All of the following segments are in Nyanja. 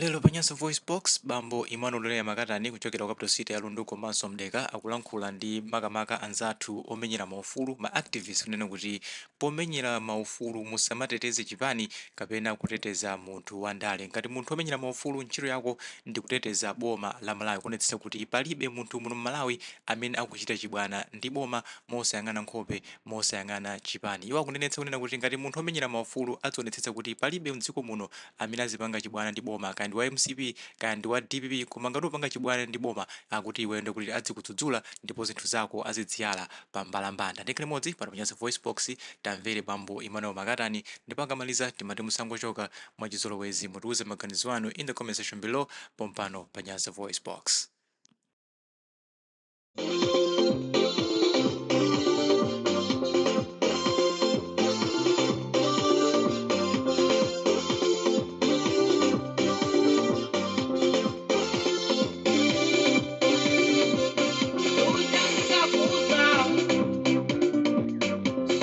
Lero pa Nyasa VoiceBox, bambo Emmanuel Leah Makatani kuchokera ku capital city ya Lundu komanso Mdeka akulankhula ndi makamaka anzathu omenyera maufulu, ma activists, kunena kuti pomenyera maufulu musamateteze chipani kapena kuteteza munthu wandale. Ngati munthu omenyera maufulu, ntchito yako ndi kuteteza boma la Malawi, kuonetsetsa kuti palibe munthu muno Malawi amene akuchita chibwana ndi boma, mosayang'ana nkhope, mosayang'ana chipani. Iwo akunenetsa kunena kuti ngati munthu omenyera maufulu, azionetsetsa kuti palibe mdziko muno amene azipanga chibwana ndi boma, kaya ndi wa MCP, kaya ndi wa DPP, koma ngati upanga chibwana ndi boma, akuti iweyo ndikuti adzikudzudzula ndipo zinthu zako azidziyala pa mbalambanda. Ndikhale limodzi pano pa Nyasa Voice Box, tamvere bambo Emmanuel Makatani, ndipo akamaliza timati musangochoka. Mwachizolowezi mutiuze maganizo anu in the comment section below pompano pa Nyasa Voice Box.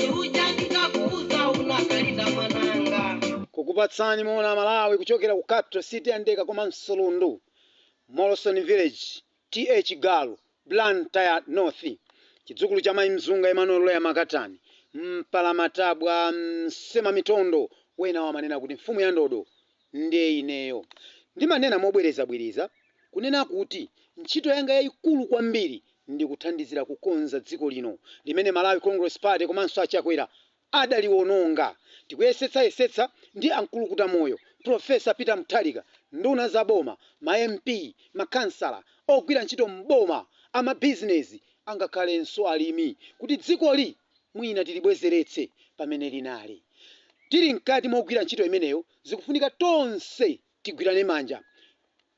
Suja ndikakuuza unakalira mwananga. Kukupatsani moni Malawi kuchokera ku capital city ya Ndeka komanso Lundu, Morrison Village, T/A Chigalu, Blantyre North, chidzukulu cha mayi Mzunga, Emmanuel Leah Makatani, mpalamatabwa, msema mitondo, wena wamanena kuti mfumu ya ndodo ndiye ineyo. Ndimanena mobwerezabwereza kunena kuti ntchito yanga yayikulu kwambiri ndi kuthandizira kukonza dziko lino limene Malawi Congress Party komanso Achakwera adaliwononga. Tikuyesetsayesetsa ndi amkulukuta moyo Professor Peter Mutharika, nduna za boma, ma MP, makansala, ogwira ntchito mboma, amabizinesi, angakhalenso alimi, kuti dzikoli mwina tilibwezeretse pamene linali. Tili mkati mogwira ntchito imeneyo, zikufunika tonse tigwirane manja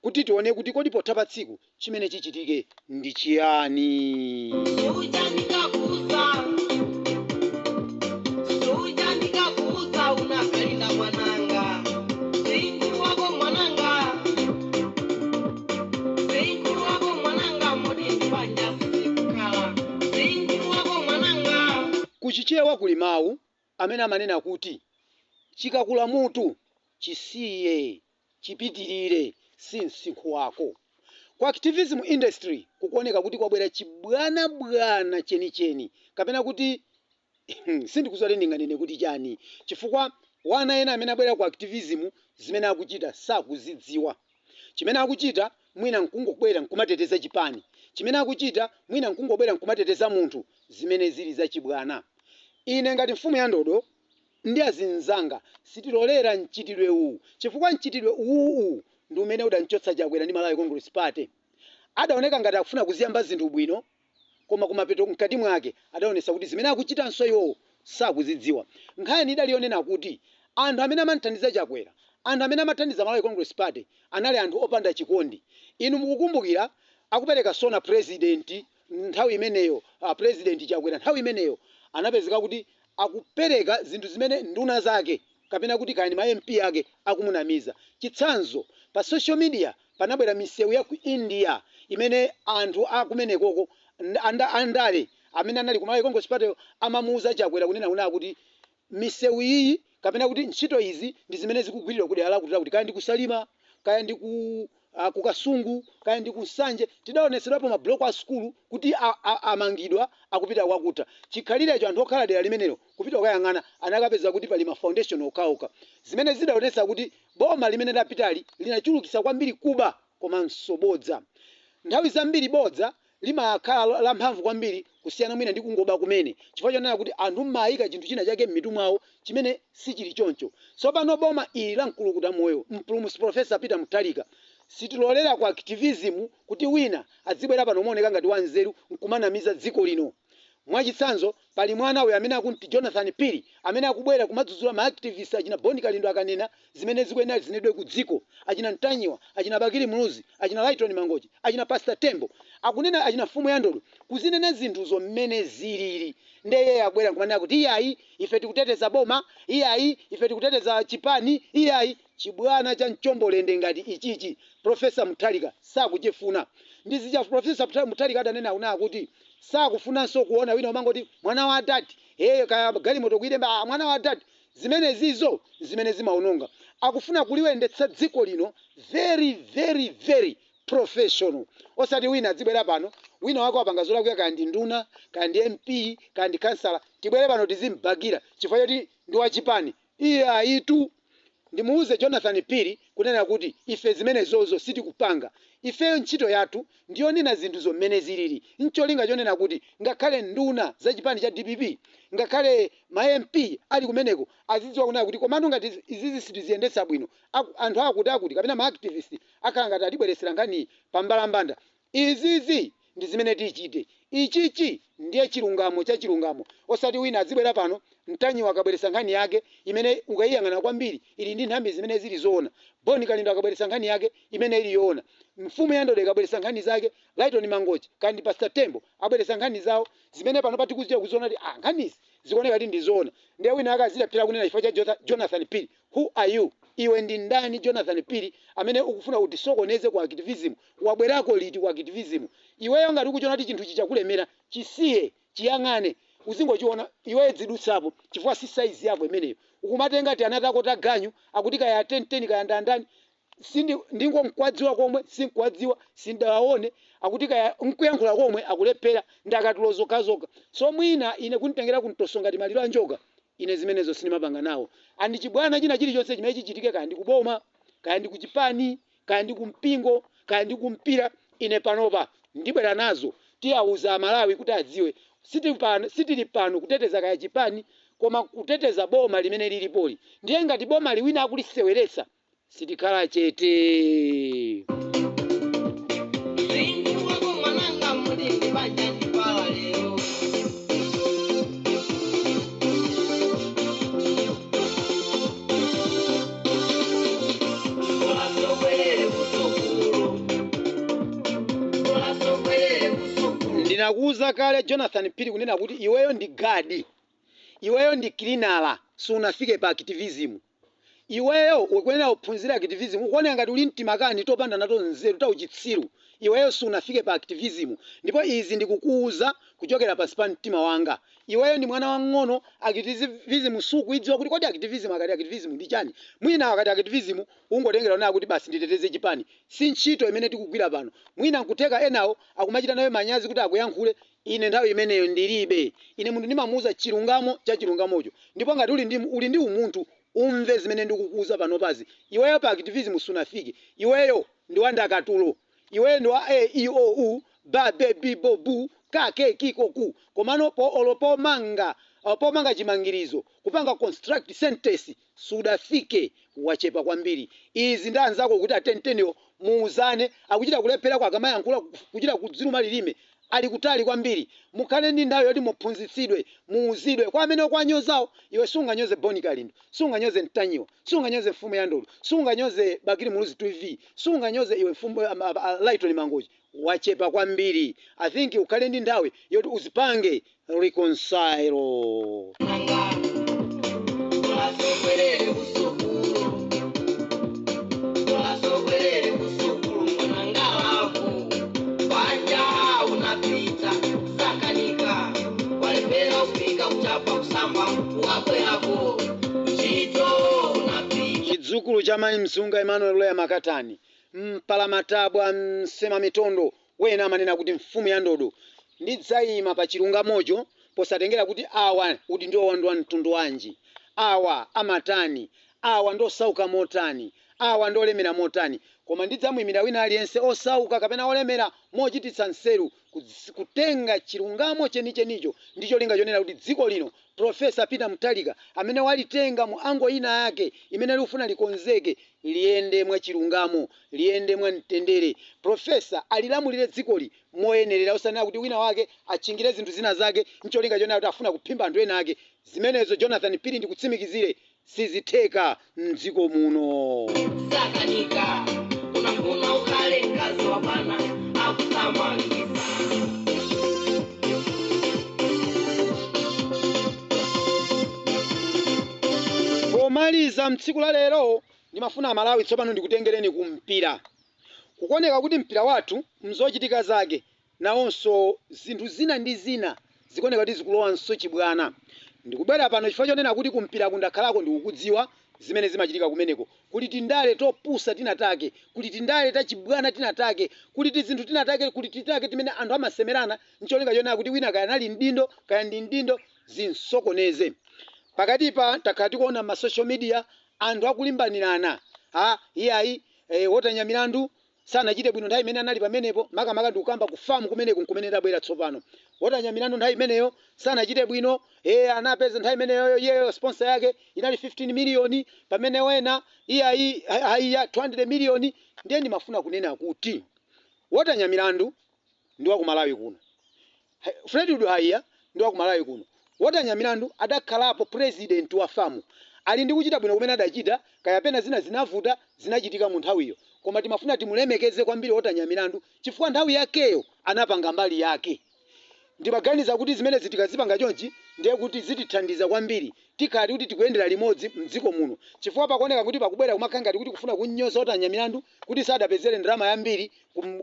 kuti tione kuti kodi potha pa tsiku chimene chichitike ndi chiyani. Suja ndikakuuza, suja ndikakuuza unakalira mwananga. Sinkulu wako mwananga, sinkulu wako mwananga, moti ndipanja sizikukhala. Sinkulu wako mwananga. Kuchichewa kuli mawu amene amanena kuti chikakula mutu chisiye chipitirire, si msinkhu wako. Ku activism industry kukuoneka kuti kwabwera chibwanabwana chenicheni, kapena kuti sindikudziwa kuti ndinganene kuti chani, chifukwa wana ena amene abwera ku activism zimene akuchita sakuzidziwa. Chimene akuchita mwina nkungobwera nkumateteza chipani, chimene akuchita mwina nkungobwera nkumateteza munthu, zimene zili zachibwana. Ine ngati mfumu ya ndodo ndi azinzanga sitilolera mchitidwe uwu, chifukwa mchitidwe uwuwu ndi umene udamchotsa Chakwera ndi Malawi Congress Party. Adaoneka ngati akufuna kuziyamba zinthu bwino, koma kumapeto mkati mwake adaonesa kuti zimene akuchitanso iwowo sakuzidziwa. Nkhani idali yonena kuti anthu amene amamthandiza Chakwera, anthu amene amathandiza Malawi Congress Party, anali anthu opanda chikondi. Inu mukukumbukira akupereka SONA president nthawi imeneyo, President Chakwera nthawi imeneyo anapezeka kuti akupereka zinthu zimene nduna zake kapena kuti kaya ndi ma MP ake akumunamiza. Chitsanzo, pa social media panabwera misewu ya ku India imene anthu akumenekoko andale amene anali ku Malawi Congress Party amamuuza Chakwera kunena kuna kuti misewu iyi kapena kuti ntchito izi ndi zimene zikugwiridwa kudera lakuti lakuti, kaya ndi ku Salima, kaya ndi ku Kasungu, kaya ndi ku Nsanje. Tidaonetsedwapo mabloko a sukulu kuti amangidwa akupita kwakutha. Chikhalirecho anthu okhala dera limenelo kupita kukayang'ana anakapeza kuti pali ma foundation okhaokha, zimene zidaonetsa kuti boma limene lapitali linachulukitsa kwambiri kuba komanso bodza. Nthawi zambiri bodza limakhala lamphamvu kwambiri kusiyana mwina ndi kungoba kumene, chifukwa chonena kuti anthu mmayika chinthu china chake m'mitu mwawo chimene sichili choncho. Tsopano boma ili la mkulukuta moyo mpulumutsi Professor Peter Mutharika, sitilolera ku activism kuti wina adzibwera pano kumaoneka ngati wanzeru nkumanamiza dziko lino. Mwachitsanzo, pali mwana uyu amene akunti Jonathan Phiri amene akubwera kumadzudzula ma activists achina Bon Kalindo akanena zimene zikuyenera zinenedwe ku dziko, achina Ntanyiwa, achina Bakili Muluzi, achina Lyton Mangochi, achina Pastor Tembo, akunena, achina mfumu ya ndodo, kuzinena zinthuzo mmene zilili. Ndiye iyeyo akubwera nkumanena kuti iyayi, ife tikuteteza boma, iyayi, ife tikuteteza chipani, iyayi. Chibwana cha mchombolende ngati ichichi Professor Mutharika sakuchifuna. Ndi zija Professor Mutharika adanena kunena kuti sakufunanso kuona wina umangoti mwana wa dadi, hey, kaya galimoto kuilemba, ah, mwana wa dadi. Zimenezizo zimene zimaononga. Akufuna kuliyendetsa dziko lino very, very, very professional, osati wina adzibwera pano, wina wake wapanga zolakwika, kaya ndi nduna, kaya ndi MP, kaya ndi kansala, tibwere pano tizimbagila chifukwa choti ndi wachipani. Iye ayitu. Ndimuuze Jonathan Phiri kunena kuti ife zimenezozo sitikupanga. Ifeyo ntchito yathu ndiyonena zinthu zomene zilili, ncholinga chonena kuti ngakhale nduna za chipani cha DPP, ngakhale ma MP ali kumeneko, azidziwa kunena kuti komatu ngati izizi sitiziyendetsa bwino, anthu akuti akuti kapena ma activist akhala ngati atibweresera nkhaniyi pambalambanda. Izizi ndi zimene tichite, ichichi ndiye chilungamo cha chilungamo, osati wina adzibwera pano. Mtanyiwa akabweretsa nkhani yake imene ukayiyang'ana kwambiri ili ndi nthambi zimene zili zoona, Boni Kalindo akabweretsa nkhani yake imene ili yoona, mfumu ya ndodo ikabweretsa nkhani zake, Lighton Mangochi kandi Pastor Tembo abweretsa nkhani zawo zimene pano patikuziwa kuziona kuti ah, nkhanizi zikuoneka kuti ndi zoona, ndiye wina akazilephera kunena chifukwa cha Jonathan Phiri. Who are you? Iwe ndi ndani, Jonathan Phiri, amene ukufuna utisokoneze ku activism? Wabwerako liti ku activism iweyo? Ngati ukuchiona kuti chinthu chichakulemera, chisiye, chiyang'ane, uzingochiona iweyo, dzidutsapo, chifukwa si saizi yako imeneyo. Ukumatenga ti ana tako taganyu akuti kaya 10 kaya ndandani, sindi ndingonkwadziwa komwe, sinkwadziwa, sindawaone, akuti kaya nkuyankhula komwe akulephera, ndakatulo zokhazokha. So mwina ine kunditengera kumtoso ngati maliro a njoka, ine zimenezo sindimapanga nawo. Andi chibwana china chilichonse chimene chichitike, kaya ndikuboma, kaya ndikuchipani, kaya ndikumpingo, kaya ndikumpira, ine panopa ndibwera nazo, tiyawuza Amalawi kuti adziwe. Sitili pano kuteteza kaya chipani, koma kuteteza boma limene lilipoli. Ndiye ngati boma liwina akuliseweretsa, sitikhala chete. Msinkhu wako mwananga mudi ndi banja ndipala lero. Ulasobwerere kusukulu, ulasobwerere kusukulu. Ndinakuwuza kale, Jonathan Phiri, kunena kuti iweyo ndi gadi, iweyo ndi cleaner, sunafike pa activism. Iweyo ukuyenera kuphunzira activism. Ukuoneka ngati uli mtimakani topanda nato nzeru, tauchitsiru. Iweyo sunafike pa activism, ndipo izi ndikukuwuza kuchokera pansi pa mtima wanga. Iweyo ndi mwana wang'ono, activism sukuidziwa kuti kodi activism, akati activism ndi chani. Mwina akati activism ungotengera kunena kuti basi nditeteze chipani. Si ntchito imene tikugwira pano. Mwina nkuteka enawo akumachita nayo manyazi kuti akuyankhule. Ine nthawi imeneyo ndilibe. Ine munthu ndimamuuza chilungamo cha chilungamocho, ndipo ngati uli ndi umunthu, umve zimene ndikukuuza panopazi. Iweyo pa activism sunafike. Iweyo ndi wa ndakatulo, iweyo ndi wa a e o u ba be b bo bu ka ke ki ko ku, komano po olo pomanga chimangirizo, kupanga construct sentence, sudafike, wachepa kwambiri. Izi ndi anzako kuti atenteniwo muuzane, akuchita kulephera kwa akamayankhula, kuchita kudziluma lilime, ali kutali kwambiri. Mukhale ndi nthawi yoti muphunzitsidwe, muuzidwe. Kwa amene ukwanyozawo, iwe sunganyoze Boni Kalindo, sunganyoze Mtanyiwa, sunganyoze mfumu ya ndodo, sunganyoze Bakili Muluzi TV, sunganyoze iwe mfumu Lighton Mangochi. Wachepa kwambiri. I think ukhale ndi nthawi yoti uzipange reconcile. Nanga ulasobwerere kusukulu, ulasobwerere kusukulu mwananga wavu panja unapita sakanika, walepera kupika, kuchapa, kusamba, ukabwerako ntchito unapita. Chidzukulu cha mayi Mzunga Emmanuel Loya Makatani, mpalamatabwa, msema mitondo, wena amanena kuti mfumu ya ndodo, ndidzayima pa chilungamocho posatengera kuti awa kuti ndiwo wa mtundu wanji, awa amatani, awa ndosauka motani, awa ndolemera motani, koma ndidzamuyimira wina aliyense, osauka kapena olemera, mochititsa nseru, kutenga chilungamo chenichenicho, ndicho linga chonena kuti dziko lino, Profesa Peter Mutharika amene walitenga mu ango ina yake imene likufuna likonzeke, liyende mwa chilungamo, liyende mwa mtendere. Profesa alilamulire dzikoli moyenerera, osanena kuti wina wake achingire zinthu zina zake ncholinga chonena kuti afuna kuphimba anthu ena ake. Zimenezo, Jonathan Phiri, ndikutsimikizire, sizitheka mdziko muno. Sakanika unafuna ukhale mkazi wa bwana akusamangisa. Pomaliza mtsiku la lero, ndimafuna Amalawi tsopano ndikutengereni ku mpira. Kukoneka kuti mpira wathu mzochitika zake nawonso zinthu zina ndi zina zikuoneka kuti zikulowanso chibwana. Ndikubwera pano chifukwa chonena kuti kumpira kundakhalako ndikukudziwa. Zimene zimachitika kumeneko, kuli tindale topusa tinatake, kuli tindale tachibwana tinatake, kuli tizinthu tinatake, kuli titake timene anthu amasemerana ncholinga chonena kuti wina kaya anali mdindo, kaya ndi mdindo, zinsokoneze. Pakatipa takhala tikuona ma social media anthu akulimbanirana, ha iyayi, Walter Nyamilandu sanachite bwino nthawi imene anali pamenepo. Makamaka ndikukamba ku FAM kumeneko, nkumene ndabwera tsopano. Walter Nyamilandu nthawi imeneyo sanachite bwino, anapeza nthawi imeneyo iyeyo sponsor yake inali 15 miliyoni, pamene wena iyayi, Haiya 200 miliyoni. Ndiye ndimafuna kunena kuti Walter Nyamilandu ndi wa ku Malawi kuno, Fleetwood Haiya ndi wa ku Malawi kuno. Walter Nyamilandu adakhalapo president wa FAM, ali ndi kuchita bwino kumene adachita, kaya pena zina zinavuta, zinachitika mu nthawiyo, koma timafuna timulemekeze kwambiri Walter Nyamilandu chifukwa nthawi yakeyo anapanga mbali yake. Ndimaganiza kuti zimene tikazipanga chonchi ndiye kuti zitithandiza kwambiri, tikhala kuti tikuyendera limodzi mdziko muno, chifukwa pakuoneka kuti pakubwera kumakhala ngati kuti kufuna kunyoza Walter Nyamilandu kuti sadapezere ndalama yambiri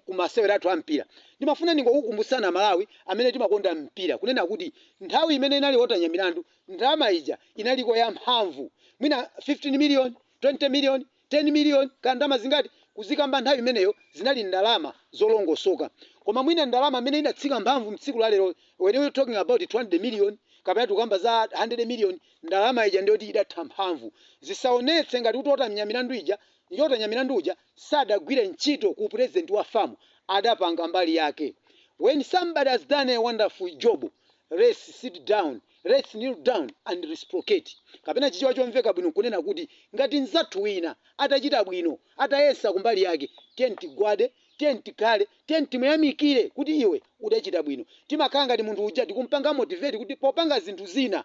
kumasewera athu a mpira. Ndimafuna ningokukumbutsana Malawi amene timakonda mpira kunena kuti nthawi imene inali Walter Nyamilandu, ndalama ija inaliko yamphamvu, mwina 15 million, 20 million, 10 million, ka ndalama zingati kuzikamba nthawi imeneyo zinali ndalama zolongosoka. Koma mwina ndalama imene inatsika mphamvu mtsiku la lero, when we are talking about 200 million kapena tikukamba za 100 million, ndalama ija ndiyoti idatha mphamvu. Zisaonetse ngati kuti Walter Nyamilandu ija, Walter Nyamilandu uja sadagwire ntchito ku president wa FAM. Adapanga mbali yake. When somebody has done a wonderful job, let's sit down, let's kneel down and reciprocate. Kapena Chichewa chomveka bwino kunena kuti ngati mzathu wina atachita bwino, atayesa kumbali yake, tiye tigwade, tiye tikhale, tiye timuyamikire kuti iwe udachita bwino. Timakhala ngati munthu uja tikumpanga motivate kuti popanga zinthu zina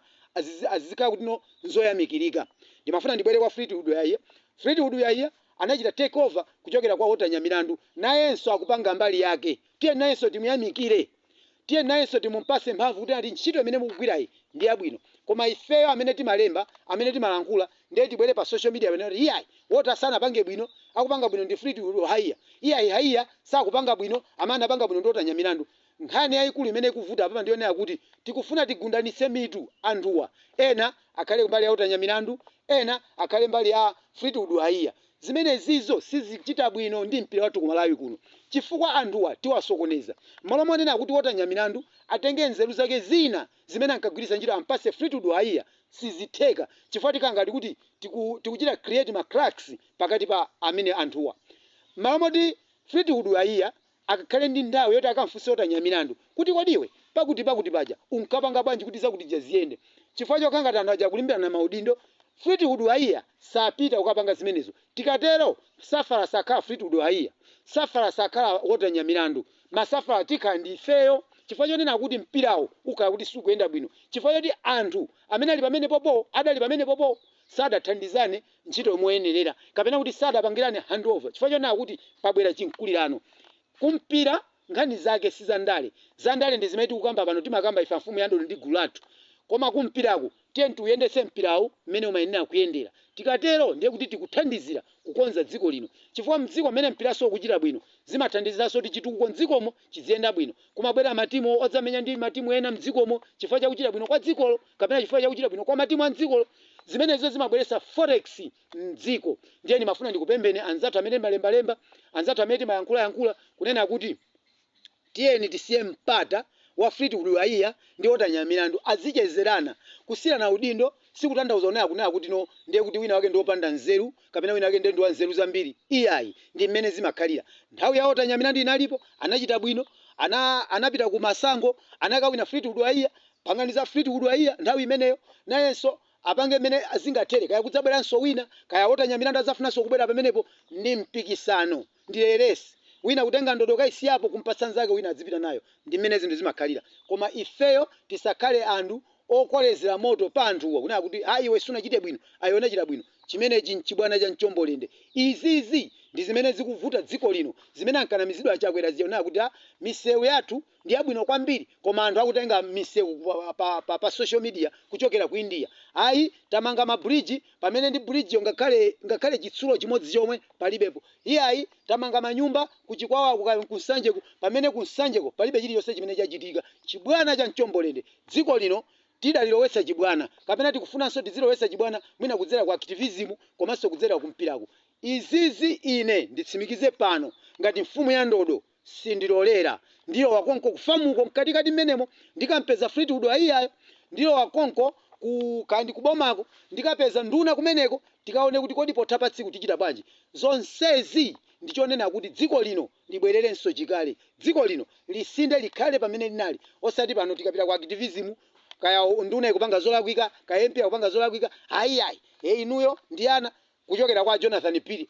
azizikhala kuti no, nzoyamikirika. Ndimafuna ndibwere kwa Fleetwood Haiya. Fleetwood Haiya anachita take over kuchokera kwa Walter Nyamilandu, nayenso akupanga mbali yake. Tiye nayenso timuyamikire, tiye nayenso timumpase mphamvu kuti ati ntchito imene mukugwirayi ndi yabwino. Koma ifeyo amene timalemba, amene timalankhula, ndiye tibwere pa social media pamene kuti iyayi, Walter sanapange bwino, akupanga bwino ndi Fleetwood Haiya, iyayi, Haiya sakupanga bwino, amene anapanga bwino ndi Walter Nyamilandu. Nkhani yayikulu imene ikuvuta apapa ndiyonena kuti tikufuna tigundanitse mitu anthuwa, ena akhale mbali ya Walter Nyamilandu, ena akhale mbali ya Fleetwood Haiya. Zimene zizo sizichita bwino ndi mpira wathu ku Malawi kuno, chifukwa anthuwa tiwasokoneza. Malo monena kuti Walter Nyamilandu atenge nzeru zake zina zimene ankagwiritsa ntchito ampase Fleetwood Haiya, sizitheka, chifukwa tikangati kuti tikuchita create ma cracks pakati pa amene anthuwa. Malo moti Fleetwood Haiya akakhale ndi nthawi yoti akamfunse Walter Nyamilandu kuti kodiwe pakuti pakuti paja unkapanga bwanji kuti zakuti ziyende, chifukwa chokhala ngati anthu aja akulimbirana maudindo, Fleetwood Haiya sapita kukapanga zimenezo. Tikatero sufferer sakhala Fleetwood Haiya, sufferer sakhala Walter Nyamilandu, ma sufferer tikhala ndi ifeyo, chifukwa chonena kuti mpirawo ukhala kuti sukuyenda bwino, chifukwa choti anthu amene ali pamene popo adali pamene popo sadathandizane ntchito moyenerera, kapena kuti sadapangirane handover, chifukwa chonena kuti pabwera chinkulirano kumpira. Nkhani zake si zandale. Zandale ndi zimene tikukamba pano, timakamba ife amfumu yandolo ndi gulu lathu. Koma kumpiraku, tiye tiuyendetse mpirawu mmene umayenera kuyendera. Tikatero ndiye kuti tikuthandizira kukonza dziko lino, chifukwa mdziko mmene mpiraso ukuchita bwino zimathandiziranso kuti chitukuko mdzikomo chiziyenda bwino. Kumabwera matimu odzamenya ndi matimu ena mdzikomo chifukwa chakuchita bwino kwa dzikolo kapena chifukwa chakuchita bwino kwa matimu a mdzikolo. Zimenezo zimabweretsa forex mdziko. Ndiye ndimafuna ndikupembeni anzathu amene malembalemba, anzathu amene timayankhulayankhula, kunena kuti tiyeni tisiye mpata wa Fleetwood Haiya ndi Walter Nyamilandu azichezerana. Kusiyana udindo sikutanthauza kunena kuti no, ndiye kuti wina wake ndi wopanda nzeru kapena wina wake ndiye ndi wa nzeru zambiri. Iyayi, ndi mmene zimakhalira. Nthawi ya Walter Nyamilandu inalipo, anachita bwino, anapita ku masango, anakawina Fleetwood Haiya. Pangani za Fleetwood Haiya nthawi imeneyo, nayenso apange mmene zingathere. Kaya kudzabweranso wina, kaya Walter Nyamilandu adzafunanso kubwera pamenepo, ndi mpikisano, ndi race. Wina kutenga ndodo kaisiyapo kumpatsa nzake, wina adzipita nayo. Ndi mmene zinthu zimakhalira. Koma ifeyo tisakhale anthu okolezera moto pa anthuwa kunena kuti a iwe sunachite bwino, ayi, unachita bwino. Chimenechi nchibwana cha mchombolende. Izizi ndi zimene zikuvuta dziko lino, zimene ankanamizidwa Achakwera zionera kuti a misewu yathu ndi yabwino kwambiri, koma anthu akutenga misewu pa social media kuchokera ku India. Ayi, tamanga mabridge, pamene ndi bridge ngakhale chitsulo chimodzi chomwe palibepo. Iyayi, tamanga manyumba kuChikwawa, kuNsanjeko, pamene kuNsanjeko palibe chilichonse chimene chachitika. Chibwana cha mchombolende. Dziko lino Tidalilowetsa chibwana kapena tikufunanso tizilowetsa chibwana mwina kudzera ku activism komanso kudzera ku mpirako. Izizi ine nditsimikize pano ngati mfumu ya ndodo, sindilolera. Ndilowa konko ku FAM ko mkatikati mmenemo, ndikampeza Fleetwood Haiyayo. Ndilowa konko ku kandi kubomako, ndikapeza nduna kumeneko, tikaone kuti kodi potha pa tsiku tichita bwanji. Zonsezi ndichonena kuti dziko lino libwererenso chikale, dziko lino lisinde, likhale pamene linali, osati pano tikapita ku activism, kaya nduna ikupanga zolakwika, kaya MP akupanga zolakwika, ayiayi, e inuyo ndi ana kuchokera kwa Jonathan Phiri.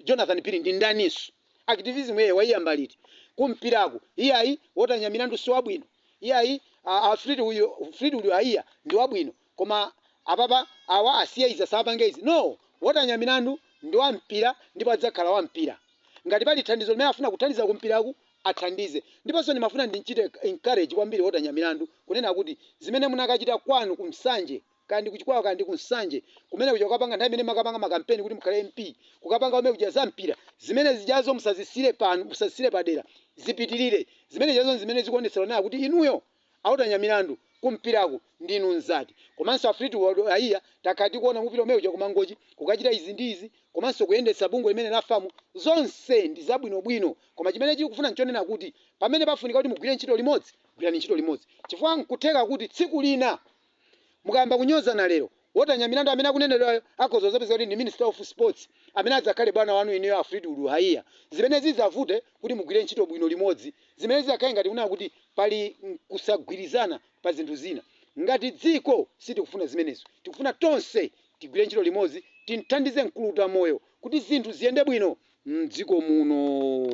Jonathan Phiri ndi ndaninso? Activism yeye waiyamba liti? Kumpirako iyayi, Walter Nyamilandu si wabwino, iyayi, a Fleetwood Haiya ndi wabwino, koma apapa awa asiye izi, asapange izi. No, Walter Nyamilandu ndi wampira ndipo adzakhala wampira. Ngati pali thandizo limene afuna kuthandiza kumpiraku, athandize. Ndiponso ndimafuna ndinchite encourage kwambiri Walter Nyamilandu kunena kuti zimene munakachita kwanu kumsanje, kandi kuchikwawa kandi kunsanje kumene kuja, kukapanga nthawi imene makapanga makampeni kuti mukhale MP, kukapanga kumene kuja za mpira, zimene zijazo musazisire pano, musazisire padera, zipitirire. Zimene zijazo zimene zikuonetsera nayo kuti inuyo a Walter Nyamilandu kumpiraku ndinu mzati. Komanso a Fleetwood Haiya, takhala tikuona mupira umene uja kumangochi, kukachita izi ndi izi, komanso kuyendetsa bungwe limene la FAM, zonse ndi zabwinobwino. Koma chimene chikufuna nchonena kuti pamene pafunika kuti mugwire ntchito limodzi, gwirani ntchito limodzi, chifukwa nkutheka kuti tsiku lina mukayamba kunyozana lero, Walter Nyamilandu amene akunenedwayo akhoza zapeza kuti ndi Minister of Sports amene adzakhale bwana wanu inuyo a Fleetwood Haiya, zimene zidzavute kuti mugwire ntchito bwino limodzi, zimene zizakhale ngati kunena kuti pali kusagwirizana pa zinthu zina. Ngati dziko sitikufuna zimenezo. Tikufuna tonse tigwire ntchito limodzi, tinthandize mkuluta moyo kuti zinthu ziyende bwino mdziko muno.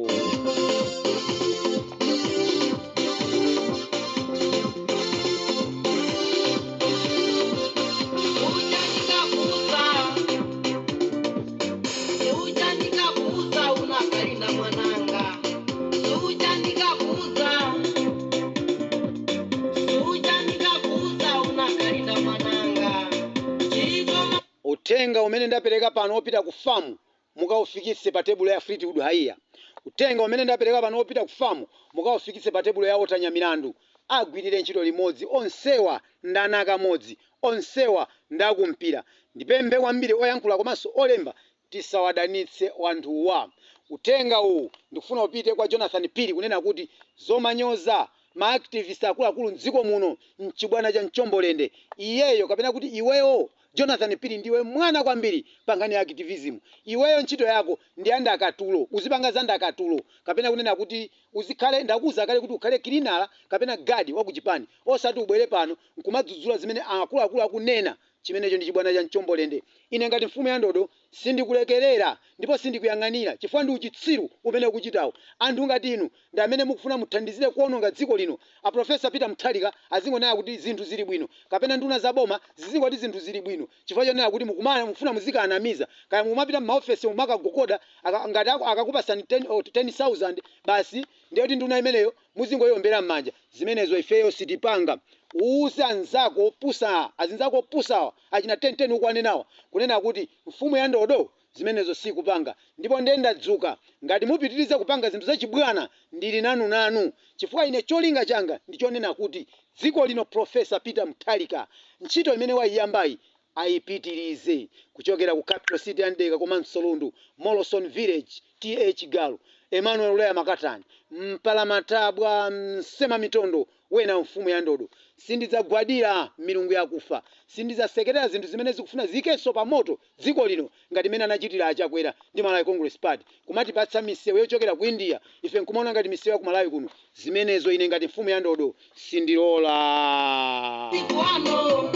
Uja ndikakuza, uja ndikakuza, unakalinda mwananga. Uja ndikakuza, uja ndikakuza, unakalinda mwananga. Chito. Uthenga umene ndapereka pano wopita ku FAM, mukaufikitse pa tebulo ya Fleetwood Haiya. Uthenga umene ndapereka pano wopita ku FAM, mukaufikitse pa tebulo ya Walter Nyamilandu. Agwirire ntchito limodzi, onsewa ndana kamodzi, onsewa ndakumpira. Ndipemphe kwambiri oyankhula komanso olemba, tisawadanitse wanthuwa. Uthenga uwu ndikufuna upite kwa Jonathan Phiri kunena kuti zomanyoza ma activist akuluakulu mdziko muno mchibwana cha mchombolende. Iyeyo kapena kuti iweyo Jonathan Phiri ndiwe mwana kwambiri pa nkhani ya activism. Iweyo ntchito yako ndi andakatulo, uzipanga za ndakatulo, kapena kunena kuti uzikhale, ndakuwuza kale kuti ukhale cleaner kapena guard wa kuchipani, osati ubwere pano nkumadzudzula zimene akuluakulu akunena. Chimenecho ndi chibwana cha mchombolende. Ine ngati mfumu ya ndodo sindikulekerera ndipo sindikuyang'anira, chifukwa ndi uchitsiru umene ukuchitawo. Anthu ngati inu ndi amene mukufuna muthandizire kuononga dziko lino. A Professor Peter Mutharika azingonena kuti zinthu zili bwino, kapena nduna za boma zizingoti zinthu zili bwino, chifukwa chonena kuti mukumana mukufuna muzikanamiza. Kaya mukumapita m'maofesi mumakagogoda, ngati akakupasani 10 or 10,000 basi, ndiye kuti nduna imeneyo muzingoyombera m'manja. Zimenezo ifeyo sitipanga. Uwuze anzako opusa, azinzako opusawa achina 1010 ukuwanenawa, kunena kuti mfumu ya ndodo zimenezo sikupanga. Ndipo ndiye ndadzuka, ngati mupitirize kupanga zinthu zachibwana, ndili nanu nanu, chifukwa ine cholinga changa ndichonena kuti dziko lino, Professor Peter Mutharika ntchito imene waiyambayi ayipitirize. Kuchokera ku capital city ya Mdeka komanso Lundu, Morrison Village, T/A Chigalu, Emmanuel Ulaya Makatani, Mpalamatabwa, Msema Mitondo, wena mfumu ya ndodo. Sindidzagwadira milungu yakufa, sindidzasekerera zinthu zimene zikufuna ziyikenso pa moto dziko lino ngati mmene anachitira Achakwera ndi Malawi Congress Party, kumatipatsa misewu yochokera ku India, ife nkumaona ngati misewu ya ku Malawi kuno. Zimenezo ine ngati mfumu ya ndodo sindilola. Masiku ano,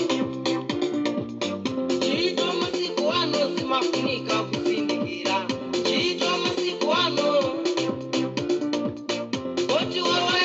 ntchito masiku ano zimafunika kuzindikira. Ntchito masiku ano, oti wawa.